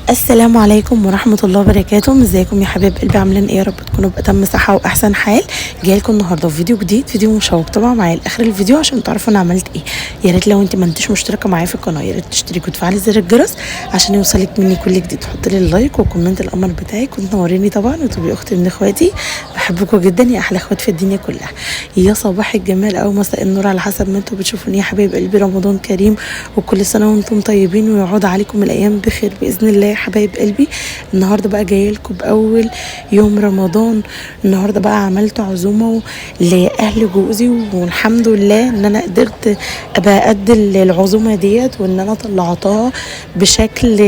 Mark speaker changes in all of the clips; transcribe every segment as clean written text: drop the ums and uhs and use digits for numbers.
Speaker 1: السلام عليكم ورحمة الله وبركاته. ازيكم يا حبايب قلبي؟ عاملين ايه؟ يا رب تكونوا بأتم صحة واحسن حال. جايلكم النهارده في فيديو جديد، فيديو مشوق. طبعا معايا لاخر الفيديو عشان تعرفوا انا عملت ايه. يا ريت لو انت ما انتش مشتركة معايا في القناة يا ريت تشتركي وتفعلي زر الجرس عشان يوصلك مني كل جديد. تحطي لي ال like و comment القمر بتاعك وتنوريني طبعا، وتبقي اختي من اخواتي. بحبكم جدا يا احلى اخوات في الدنيا كلها. يا صباح الجمال او مساء النور على حسب ما انتوا بتشوفوني يا حبايب قلبي. رمضان كريم وكل سنة وانتم طيبين ويعود عليكم الايام بخير باذن الله يا حبايب قلبي. النهارده بقى جاية لكم باول يوم رمضان. النهارده بقى عملت عزومة لاهل جوزي، والحمد لله ان انا قدرت ابقى قد العزومة ديت، وان انا طلعتها بشكل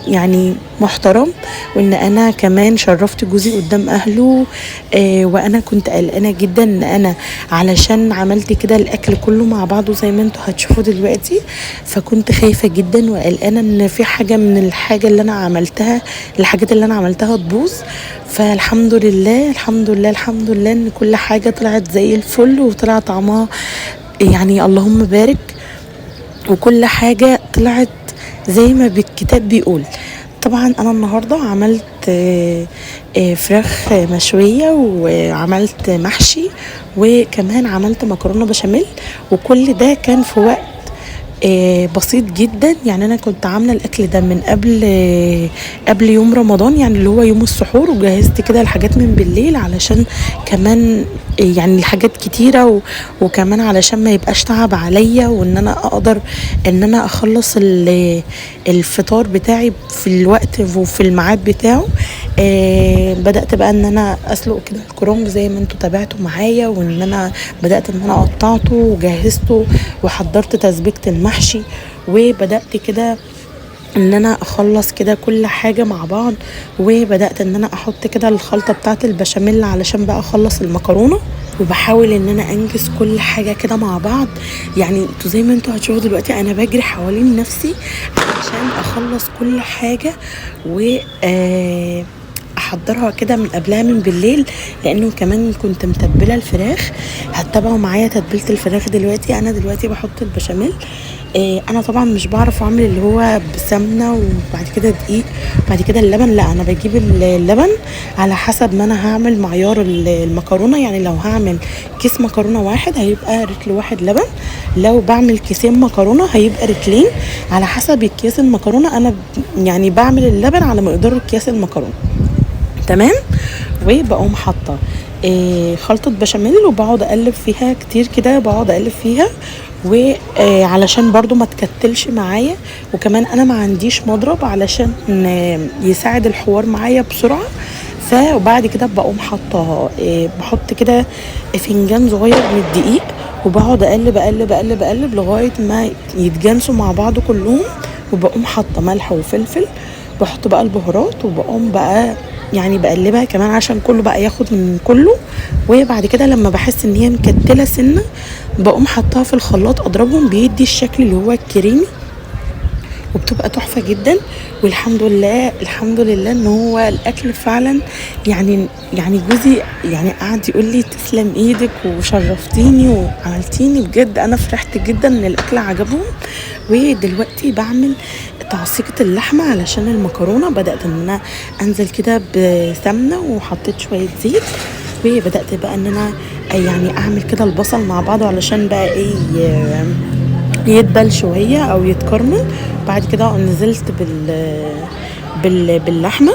Speaker 1: يعني محترم، وان انا كمان شرفت جوزي قدام اهله. وانا كنت قلقانة جدا ان انا علشان عملت كده الاكل كله مع بعضه زي ما انتوا هتشوفوا دلوقتي، فكنت خايفة جدا وقلقانه ان في حاجة من الحاجة اللي انا عملتها، الحاجات اللي انا عملتها تبوظ. فالحمد لله الحمد لله الحمد لله ان كل حاجة طلعت زي الفل وطلع طعمها يعني اللهم بارك، وكل حاجة طلعت زي ما بالكتاب بيقول. طبعا انا النهارده عملت فراخ مشوية، وعملت محشي، وكمان عملت مكرونه بشاميل، وكل ده كان في وقت بسيط جدا. يعني انا كنت عامله الاكل ده من قبل يوم رمضان، يعني اللي هو يوم السحور، وجهزت كده الحاجات من بالليل علشان كمان يعني الحاجات كتيرة، وكمان علشان ما يبقاش تعب عليا، وان انا اقدر ان انا اخلص الفطار بتاعي في الوقت وفي الميعاد بتاعه. بدأت بقى ان انا اسلق كده الكرنب زي ما انتوا تابعتوا معايا، وان انا بدأت ان انا قطعته وجهزته وحضرت تسبيكة المحشي، وبدأت كده ان انا اخلص كده كل حاجة مع بعض، وبدأت ان انا احط كده الخلطة بتاعت البشاميل علشان بقى اخلص المكرونة، وبحاول ان انا انجز كل حاجة كده مع بعض. يعني انتوا زي ما انتوا هتشوفوا دلوقتي انا بجري حوالين نفسي علشان اخلص كل حاجة و احضرها كده من قبلها من بالليل، لانه كمان كنت متبله الفراخ. هتتابعوا معايا تتبيله الفراخ دلوقتي. انا دلوقتي بحط البشاميل. انا طبعا مش بعرف اعمل اللي هو بسمنه وبعد كده دقيق وبعد كده اللبن، لا انا بجيب اللبن على حسب ما انا هعمل معيار المكرونه. يعني لو هعمل كيس مكرونه واحد هيبقى رتل واحد لبن، لو بعمل كيسين مكرونه هيبقى رتلين، على حسب الكيس المكرونه. انا يعني بعمل اللبن على مقدار اكياس المكرونه، تمام. وبقوم حاطه خلطه بشاميل، وبقعد اقلب فيها كتير كده، بقعد اقلب فيها وعلشان برضو ما تكتلش معايا، وكمان انا ما عنديش مضرب علشان يساعد الحوار معايا بسرعة. فبعد كده بقوم حاطه بحط كده فنجان صغير من الدقيق، وبقعد اقلب اقلب اقلب اقلب لغاية ما يتجانسوا مع بعض كلهم، وبقوم حاطه ملح وفلفل، بحط بقى البهارات، وبقوم بقى يعني بقلبها كمان عشان كله بقى ياخد من كله. وبعد كده لما بحس ان هي مكتله سنة بقوم حطها في الخلاط اضربهم، بيدي الشكل اللي هو الكريمي، وبتبقى تحفة جدا. والحمد لله الحمد لله ان هو الاكل فعلا يعني جوزي يعني قعد يقول لي تسلم ايدك وشرفتيني وعملتيني، بجد انا فرحت جدا ان الاكل عجبهم. ودلوقتي بعمل تعصيقة اللحمة علشان المكرونة. بدأت ان انا انزل كده بسمنة وحطيت شوية زيت، وبدأت بقى ان انا يعني اعمل كده البصل مع بعضه علشان بقى ايه يدبل شوية او يتكرمل. بعد كده نزلت باللحمة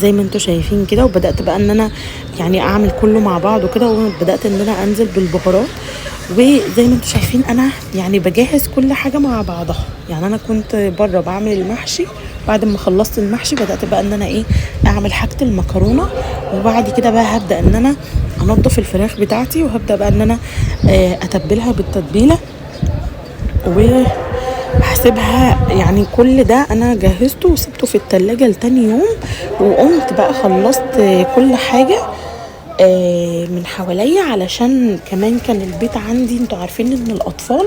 Speaker 1: زي ما انتوا شايفين كده، وبدأت بقى ان انا يعني اعمل كله مع بعضه كده، وبدأت ان انا انزل بالبهارات. وزي ما انتوا شايفين انا يعني بجهز كل حاجة مع بعضها. يعني انا كنت بره بعمل المحشي، بعد ما خلصت المحشي بدأت بقى ان انا ايه اعمل حاجة المكرونة، وبعد كده بقى هبدأ ان انا انضف الفراخ بتاعتي، وهبدأ بقى ان انا اتبلها بالتتبيلة وهسيبها. يعني كل ده انا جهزته وسبته في التلاجة لتاني يوم، وقمت بقى خلصت كل حاجة. من حواليا، علشان كمان كان البيت عندي انتوا عارفين ان الاطفال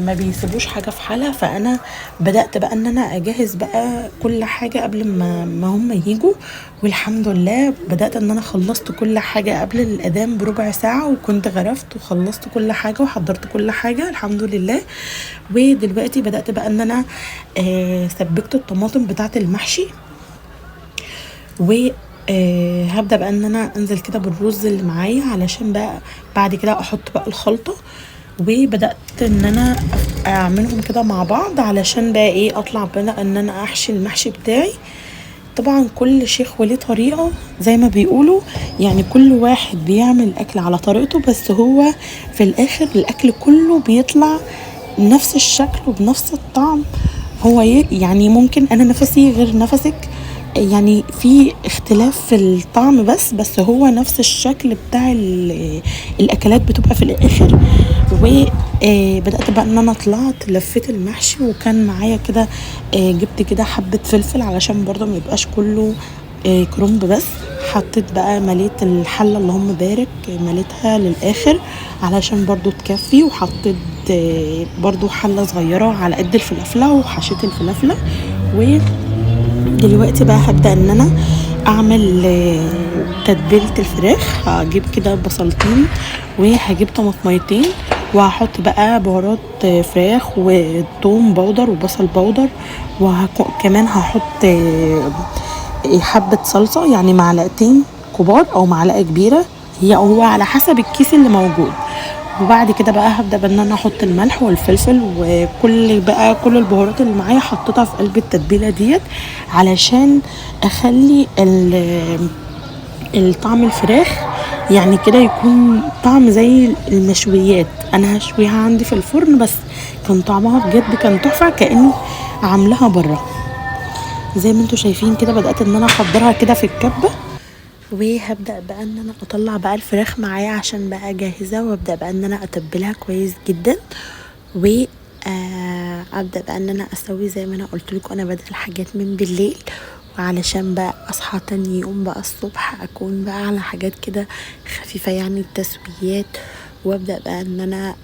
Speaker 1: ما بيسيبوش حاجة في حالها. فانا بدات بقى ان انا اجهز بقى كل حاجة قبل ما هم يجوا، والحمد لله بدات ان انا خلصت كل حاجة قبل الاذان بربع ساعة، وكنت غرفت وخلصت كل حاجة وحضرت كل حاجة الحمد لله. ودلوقتي بدات بقى ان انا سبكت الطماطم بتاعه المحشي، و هبدا بقى ان انا انزل كده بالرز اللي معايا علشان بقى بعد كده احط بقى الخلطة. وبدات ان انا اعملهم كده مع بعض علشان بقى ايه اطلع بقى ان انا احشي المحشي بتاعي. طبعا كل شيخ وليه طريقه زي ما بيقولوا، يعني كل واحد بيعمل الاكل على طريقته، بس هو في الاخر الاكل كله بيطلع نفس الشكل وبنفس الطعم. هو يعني ممكن انا نفسي غير نفسك، يعني في اختلاف في الطعم بس هو نفس الشكل بتاع الاكلات بتبقى في الاخر. وبدات بقى ان انا طلعت لفيت المحشي، وكان معايا كده جبت كده حبه فلفل علشان برضه ما يبقاش كله كرنب بس. حطيت بقى مليت الحلة اللهم بارك مليتها للاخر علشان برضه تكفي، وحطيت برضه حله صغيرة على قد الفلافله وحشيت الفلافله. و دلوقتي بقى هبدأ ان انا اعمل تتبيلة الفراخ. هجيب كده بصلتين وهجيب طماطميتين، وهحط بقى بهارات فراخ وثوم powder وبصل powder، وكمان هحط حبة صلصة، يعني معلقتين كبار او معلقة كبيرة، هي هو على حسب الكيس اللي موجود. وبعد كده بقى هبدا بان انا احط الملح والفلفل وكل بقى كل البهارات اللي معايا حطيتها في قلب التتبيله ديت علشان اخلي الطعم الفراخ يعني كده يكون طعم زي المشويات. انا هشويها عندي في الفرن، بس كان طعمها بجد كان تحفة كاني عاملاها بره. زي ما انتوا شايفين كده بدات ان انا احضرها كده في الكبه، وهبدا بقى ان انا اطلع بقى الفراخ معايا عشان بقى جاهزة، وابدا بقى ان انا اتبلها كويس جدا، و ابدا بقى ان انا اسوي زي ما انا قلت لكم. انا بدأ الحاجات من بالليل، وعلشان بقى اصحى تاني يوم بقى الصبح اكون بقى على حاجات كده خفيفة، يعني التسويات. وابدا بقى ان انا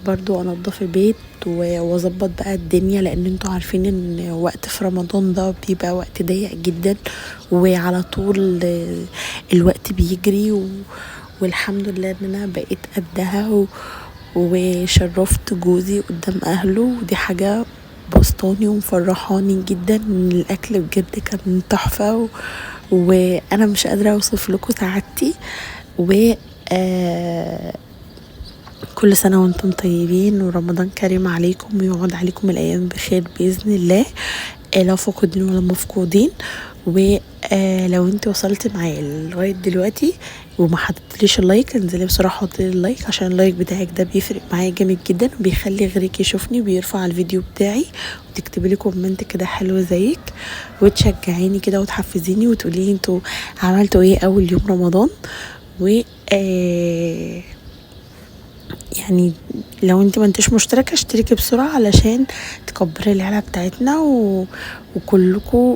Speaker 1: برضو انضف البيت واظبط بقى الدنيا، لان انتوا عارفين ان وقت في رمضان ده بيبقى وقت ضيق جدا، وعلى طول الوقت بيجري. والحمد لله ان انا بقيت قدها وشرفت جوزي قدام اهله، ودي حاجة بسطاني ومفرحاني جدا. ان الاكل بجد كان تحفة، وانا مش قادرة اوصف لكم سعادتي. و كل سنة وانتم طيبين، ورمضان كريم عليكم، ويعود عليكم الأيام بخير بإذن الله، لا فاقدين ولا مفقودين. ولو انت وصلت معايا لغاية دلوقتي وما حطيتليش ال like، انزلي بسرعة حطي ال like، عشان ال like بتاعك ده بيفرق معايا جامد جدا، وبيخلي غيرك يشوفني وبيرفع الفيديو بتاعي، وتكتبي لي comment كده حلو زيك، وتشجعيني كده وتحفزيني وتقولي لي انتوا عملتوا ايه اول يوم رمضان. و يعني لو انت ما انتش مشتركة اشتركي بسرعة علشان تكبري العيلة بتاعتنا، وكلكم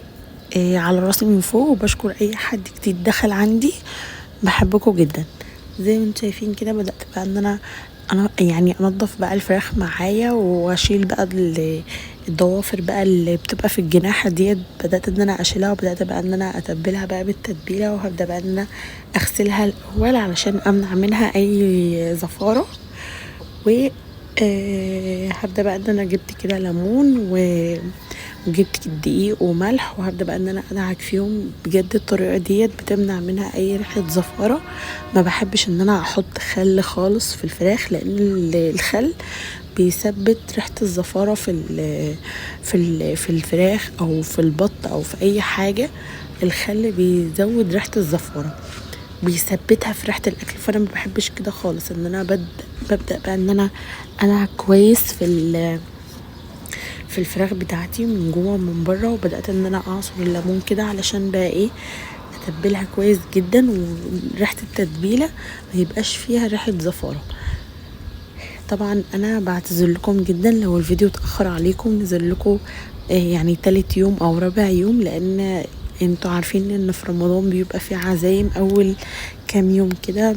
Speaker 1: على راسي من فوق. وبشكر اي حد جديد دخل عندي، بحبكم جدا. زي ما انتم شايفين كده بدات بقى ان انا يعني انضف بقى الفراخ معايا، واشيل بقى الضوافر بقى اللي بتبقى في الجناحه ديت، بدات ان انا اشيلها، وبدات بقى ان انا اتبلها بقى بالتتبيله، وهبدا بقى ان انا اغسلها الاول علشان امنع منها اي زفاره. و هبدا بقى ان انا جبت كده ليمون وجبت دقيق وملح، وهبدا بقى ان انا ادعك فيهم. بجد الطريقة ديت بتمنع منها اي ريحه زفاره. ما بحبش ان انا احط خل خالص في الفراخ، لان الخل بيثبت ريحه الزفاره في ال في ال في الفراخ او في البط او في اي حاجة. الخل بيزود ريحه الزفاره، بيثبتها في ريحه الاكل، فانا ما بحبش كده خالص. ان انا ببدا بقى ان انا ادعك كويس في الفراخ بتاعتي من جوه ومن بره، وبدات ان انا اعصر الليمون كده علشان بقى ايه اتبلها كويس جدا، وريحه التتبيله ما يبقاش فيها ريحه زفاره. طبعا انا بعتذر لكم جدا لو الفيديو اتاخر عليكم، نزل لكم يعني تالت يوم او رابع يوم، لان انتوا عارفين ان في رمضان بيبقى في عزايم اول كام يوم كده.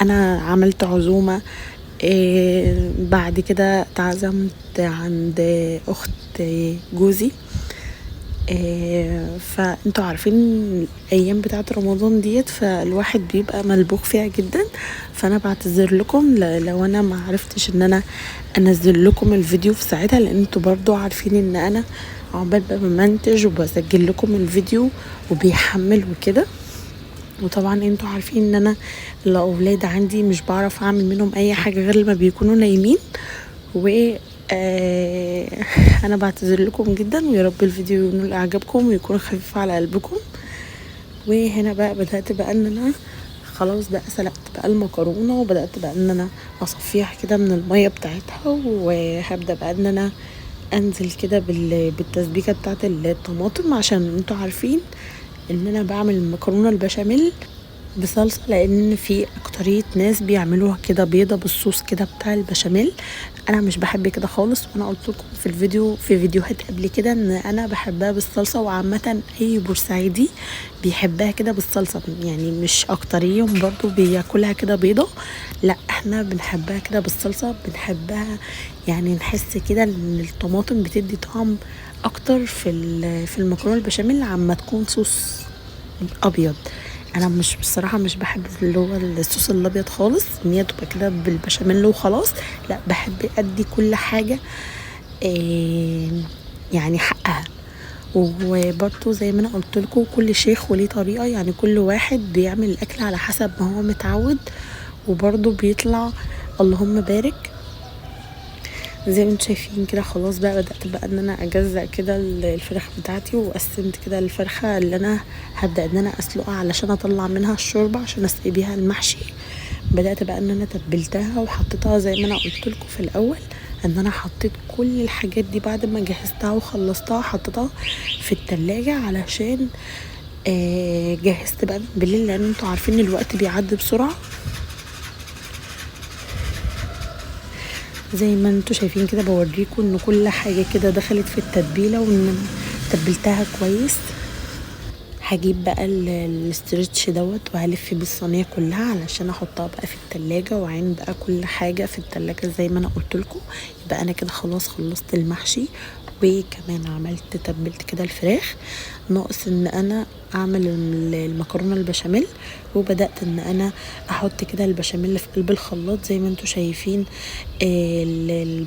Speaker 1: انا عملت عزومة، بعد كده اتعزمت عند اخت جوزي، فانتوا عارفين الايام بتاعه رمضان ديت فالواحد بيبقى ملبوخ فيها جدا. فانا بعتذر لكم لو انا ما عرفتش ان انا انزل لكم الفيديو في ساعتها، لان انتوا برضو عارفين ان انا عقبال بقى بمنتج وبسجل لكم الفيديو وبيحمل وكده. وطبعا انتوا عارفين ان انا الاولاد عندي مش بعرف اعمل منهم اي حاجة غير لما بيكونوا نايمين. و انا بعتذر لكم جدا، ويا رب الفيديو ينول اعجابكم ويكون خفيف على قلبكم. وهنا بقى بدات بقى ان انا خلاص بقى سلقت بقى المكرونه، وبدات بقى ان انا اصفيها كده من المية بتاعتها، وهبدا بقى ان انا انزل كده بالتسبيكه بتاعت الطماطم، عشان انتوا عارفين ان انا بعمل المكرونه البشاميل بصلصه، لان في اكتريه ناس بيعملوها كده بيضة بالصوص كده بتاع البشاميل. انا مش بحب كده خالص، وانا قلت لكم في الفيديو في فيديوهات قبل كده ان انا بحبها بالصلصه، وعامة اي بورسعيدي بيحبها كده بالصلصه، يعني مش اكتريهم برضو بياكلها كده بيضة، لا احنا بنحبها كده بالصلصه، بنحبها يعني نحس كده ان الطماطم بتدي طعم اكتر في المكرونه البشاميل عما تكون صوص ابيض. انا مش بصراحة مش بحب اللي هو الصوص الابيض خالص، ان هي تبقى كده بالبشاميل وخلاص، لا بحب ادي كل حاجة يعني حقها. وبرضو زي ما انا قلت لكم كل شيخ وليه طريقه، يعني كل واحد بيعمل الاكل على حسب ما هو متعود، وبرضو بيطلع اللهم بارك. زي ما انتم شايفين كده خلاص بقى بدأت بقى ان انا اجزأ كده الفراخ بتاعتي، وقسمت كده الفرخة اللي انا هبدأ ان انا اسلقها علشان اطلع منها الشوربة عشان اسقي بيها المحشي. بدأت بقى ان انا تبلتها وحطيتها زي ما انا قلت لكم في الاول، ان انا حطيت كل الحاجات دي بعد ما جهزتها وخلصتها حطيتها في التلاجة علشان جهزت بقى بالليل، لان انتوا عارفين الوقت بيعدي بسرعة. زي ما انتوا شايفين كده بوريكم ان كل حاجة كده دخلت في التتبيلة وان تبلتها كويس. هجيب بقى ال stretch دوت وهلف بيه الصينية كلها علشان احطها بقى في التلاجة، واعين بقى كل حاجة في التلاجة زي ما انا قلت لكم. يبقى انا كده خلاص خلصت المحشي، وكمان عملت تبلت كده الفراخ، ناقص ان انا اعمل المكرونه البشاميل. وبدات ان انا احط كده البشاميل في قلب الخلاط زي ما انتم شايفين.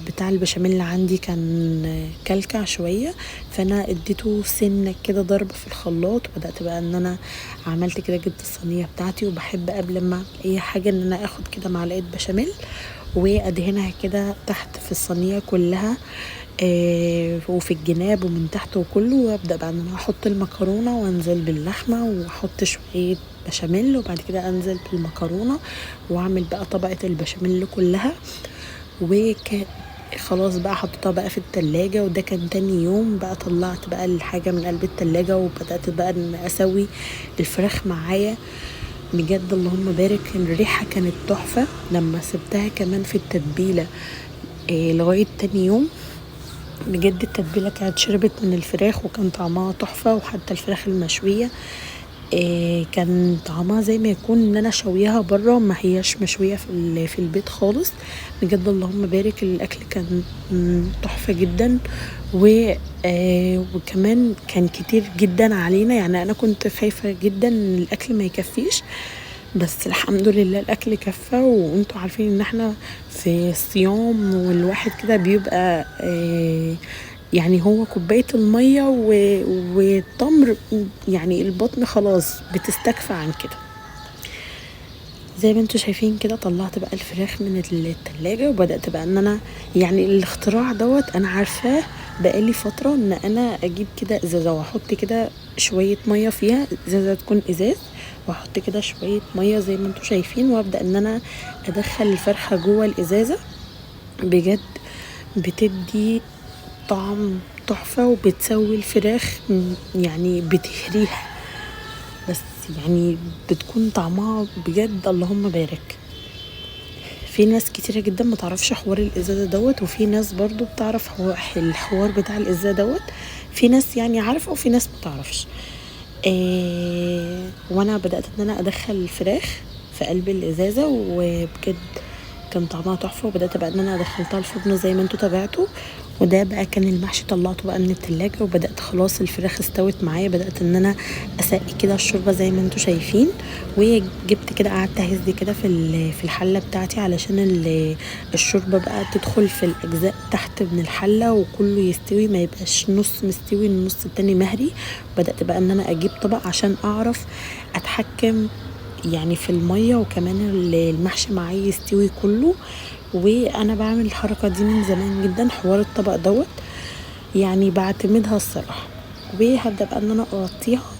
Speaker 1: بتاع البشاميل اللي عندي كان كلكع شوية، فانا اديته سنة كده ضرب في الخلاط. وبدات بقى ان انا عملت كده، جبت الصينية بتاعتي، وبحب قبل ما اعمل اي حاجة ان انا اخد كده معلقه بشاميل وادهنها كده تحت في الصينية كلها، وفي الجناب ومن تحت وكله. وابدا بقى ان انا احط المكرونه وانزل باللحمه واحط شوية بشاميل، وبعد كده انزل بالمكرونه واعمل بقى طبقه البشاميل كلها. خلاص بقى حطيتها بقى في التلاجة، وده كان تاني يوم بقى. طلعت بقى الحاجة من قلب التلاجة وبدات بقى ان اسوي الفراخ معايا. بجد اللهم بارك، الريحة كانت تحفة لما سبتها كمان في التتبيله لغاية تاني يوم. بجد التتبيله كانت شربت من الفراخ وكان طعمها تحفة، وحتى الفراخ المشويه كان طعمها زي ما يكون ان انا شويها بره، ما هياش مشوية في البيت خالص. بجد اللهم بارك، الاكل كان تحفة جدا، وكمان كان كتير جدا علينا. يعني انا كنت خايفة جدا ان الاكل ما يكفيش، بس الحمد لله الاكل كفى. وانتوا عارفين ان احنا في الصيام والواحد كده بيبقى يعني هو كوباية المية والتمر، يعني البطن خلاص بتستكفى عن كده. زي ما انتوا شايفين كده طلعت بقى الفراخ من التلاجة، وبدأت بقى ان انا يعني الاختراع دوت انا عارفاه بقالي فترة، ان انا اجيب كده ازازة واحط كده شوية مية فيها، ازازة تكون ازاز، واحط كده شوية مية زي ما انتوا شايفين، وابدأ ان انا ادخل الفرخة جوه الازازة. بجد بتدي طعم تحفة، وبتسوي الفراخ يعني بتهريها، بس يعني بتكون طعمها بجد اللهم بارك. في ناس كتيرة جدا ما تعرفش حوار الازازة دوت، وفي ناس برضو بتعرف الحوار بتاع الازازة دوت، في ناس يعني عارفة وفي ناس ما تعرفش. وانا بدات ان انا ادخل الفراخ في قلب الازازه، وبجد كان طعمها تحفة. وبدات بقى ان انا دخلتها الفرن زي ما انتوا تابعتوا. وده بقى كان المحشي، طلعته بقى من التلاجة، وبدات خلاص الفراخ استوت معايا. بدات ان انا اسقي كده الشوربة زي ما انتوا شايفين، وجبت كده قعدت اهز كده في الحلة بتاعتي علشان الشوربة بقى تدخل في الاجزاء تحت من الحلة وكله يستوي، ما يبقاش نص مستوي النص التاني مهري. بدات بقى ان انا اجيب طبق عشان اعرف اتحكم يعني في المية، وكمان المحشي معايا يستوي كله. وانا بعمل الحركة دي من زمان جدا، حوار الطبق دوت يعني بعتمدها الصراحة. وهبدا بقى ان انا اغطيها،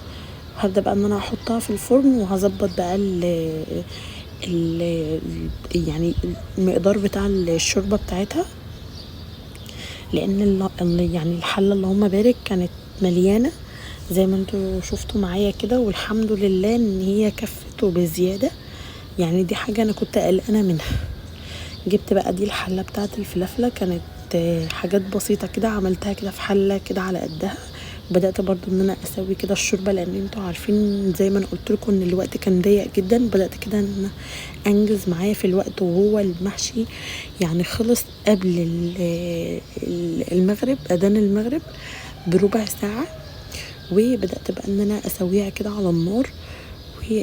Speaker 1: هبدا بقى ان انا احطها في الفرن، وهظبط بقى ال يعني المقدار بتاع الشوربة بتاعتها، لان يعني الحلة اللهم بارك كانت مليانة زي ما انتوا شفتوا معايا كده، والحمد لله ان هي كفت وبزياده. يعني دي حاجة انا كنت قلقانة منها. جبت بقى دي الحلة بتاعه الفلافله، كانت حاجات بسيطة كده عملتها كده في حله كده على قدها. بدات برضو ان انا اسوي كده الشوربة، لان انتوا عارفين زي ما انا قلت لكم ان الوقت كان ضيق جدا. بدات كده ان انجز معايا في الوقت، وهو المحشي يعني خلص قبل المغرب، اذان المغرب بربع ساعة. وبدات بقى ان انا اسويها كده على النار، و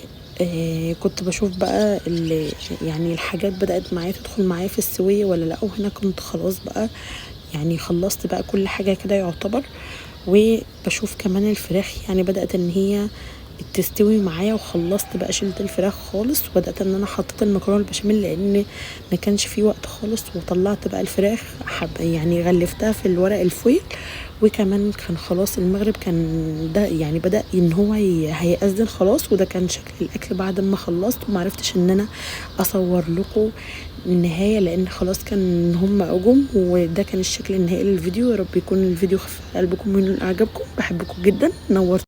Speaker 1: كنت بشوف بقى يعني الحاجات بدأت معايا تدخل معايا في السوية ولا لا. وهنا كنت خلاص بقى يعني خلصت بقى كل حاجة كده يعتبر. وبشوف كمان الفراخ يعني بدأت ان هي تستوي معايا، وخلصت بقى شلت الفراخ خالص، وبدأت ان انا حطيت المكرونة البشاميل لان ما كانش في وقت خالص. وطلعت بقى الفراخ يعني غلفتها في الورق الفويل، وكمان كان خلاص المغرب كان ده يعني بدأ ان هو هيأذن خلاص. وده كان شكل الاكل بعد ما خلصت، ومعرفتش ان انا اصور لكم النهاية لان خلاص كان هم اجم. وده كان الشكل النهائي للفيديو. يا رب يكون الفيديو خف على قلبكم وينول اعجابكم. بحبكم جدا، نورت.